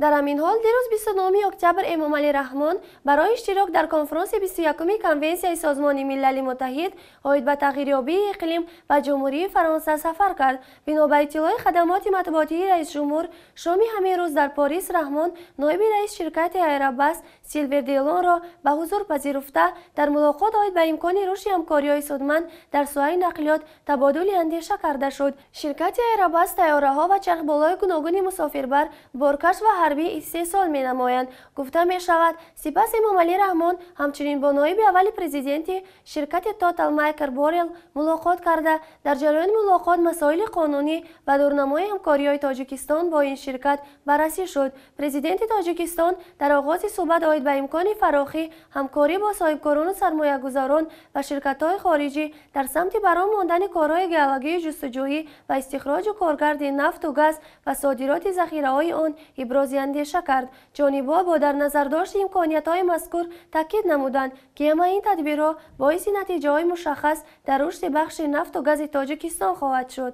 Дар ҳамин ҳол, дирӯз, 29 октябр, Эмомалӣ Раҳмон барои иштирок дар конфронси 21-уми Конвенсияи Созмони Милали Муттаҳид оид ба тағйирёбии иқлим ба Ҷумҳурии Фаронса сафар кард. Бино ба иттилои хадамоти матбуотии раисҷумҳур, шоми ҳамин рӯз дар Порис Раҳмон ноиби раиси ширкати Аэробас Силвер Делонро ба ҳузур пазируфта, дар мулоқот оид ба имкони рушди ҳамкориҳои судманд дар соҳаи нақлиёт табодули андеша карда шуд. Ширкати Аэробас тайёраҳо ва чархболҳои гуногуни мусофирбар, боркаш ва ҳарбӣ истеҳсол менамоянд, гуфта мешавад. Сипас Эмомалӣ Раҳмон ҳамчунин бо ноиби аввали президенти ширкати Тотал Майкл Борел мулоқот карда, дар ҷараёни мулоқот масоили қонунӣ ва дурнамои ҳамкориҳои Тоҷикистон бо ин ширкат баррасӣ шуд. Президенти Тоҷикистон дар оғози суҳбат оид ба имкони фарохӣ ҳамкорӣ бо соҳибкорону сармоягузорон ва ширкатҳои хориҷӣ дар самти баром мондани корҳои геологию ҷустуҷӯӣ ва истихроҷу коркарди нафту газ ва содироти захираҳои он ибрози андеша кард. Ҷонибҳо бо дар назардошти имкониятҳои мазкур таъкид намуданд, ки ҳамаи ин тадбирҳо боиси натиҷаҳои мушаххас дар рушди бахши нафту гази Тоҷикистон хоҳад шуд.